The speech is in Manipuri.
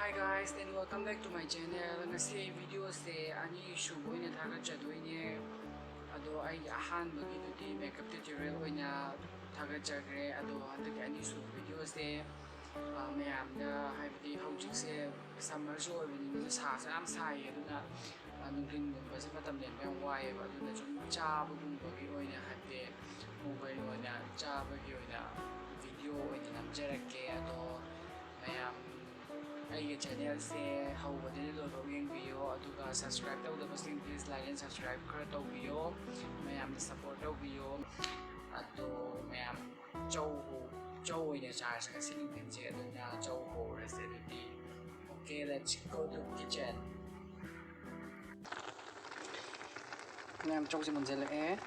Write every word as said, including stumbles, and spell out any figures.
Hi guys and welcome back to my channel. ꯉꯁꯤ video ꯁꯦ ꯑꯅꯤꯁꯨꯕ ꯑꯣꯏꯅ ꯊꯥꯒꯠꯆꯗꯣꯏꯅꯦ꯫ ꯑꯗꯣ ꯑꯩꯒꯤ ꯑꯍꯥꯟꯕꯒꯤꯗꯨꯗꯤ makeup tutorial ꯑꯣꯏꯅ ꯊꯥꯒꯠꯆꯈ꯭ꯔꯦ꯫ ꯑꯗꯣ ꯍꯟꯗꯛꯀꯤ ꯑꯅꯤꯁꯨꯕ video ꯁꯦ, ꯑ, ꯃꯌꯥꯝꯗ, ꯍꯥꯏꯕꯗꯤ ꯍꯧꯖꯤꯛꯁꯦ summer ꯁꯨ ꯑꯣꯏꯕꯅꯤꯅ ꯁꯥꯁꯨ ꯌꯥꯝ ꯁꯥꯏꯌꯦ꯫ ꯑꯗꯨꯅ, ꯑ, ꯅꯨꯡꯊꯤꯟꯒꯨꯝꯕꯁꯦ ꯃꯇꯝ ꯂꯦꯟꯕ ꯌꯥꯝ ꯋꯥꯏꯌꯦꯕ꯫ ꯑꯗꯨꯅ ꯁꯨꯝ ꯆꯥꯕꯒꯨꯝꯕꯒꯤ ꯑꯣꯏꯅ, ꯍꯥꯏꯕꯗꯤ mobile ꯑꯣꯏꯅ ꯆꯥꯕꯒꯤ ꯑꯣꯏꯅ video ꯑꯣꯏꯅ ꯅꯝꯖꯔꯛꯀꯦ꯫ ꯑꯗꯣ ꯃꯌꯥꯝ ꯑꯩꯒꯤ channel ꯁꯦ ꯍꯧꯕꯗꯒꯤ ꯂꯣꯏꯐꯥꯎ ꯌꯦꯡꯕꯤꯌꯣ꯫ ꯑꯗꯨꯒ subscribe ꯇꯧꯗꯕꯁꯤꯡ please like and subscribe ꯈꯔ ꯇꯧꯕꯤꯌꯣ꯫ ꯃꯌꯥꯝꯅ support ꯇꯧꯕꯤꯌꯣ꯫ ꯑꯗꯣ ꯃꯌꯥꯝ ꯆꯧ, ꯆꯧ ꯑꯣꯏꯅ ꯆꯥꯔꯁꯦ ꯉꯁꯤ ꯅꯨꯡꯊꯤꯜꯁꯦ꯫ ꯑꯗꯨꯅ ꯆꯧ ꯍꯧꯔꯁꯦ ꯑꯗꯨꯗꯤ꯫ Okay, let's go to kitchen. ꯃꯌꯥꯝ ꯆꯧꯁꯦ ꯃꯨꯟꯖꯜꯂꯛꯑꯦ꯫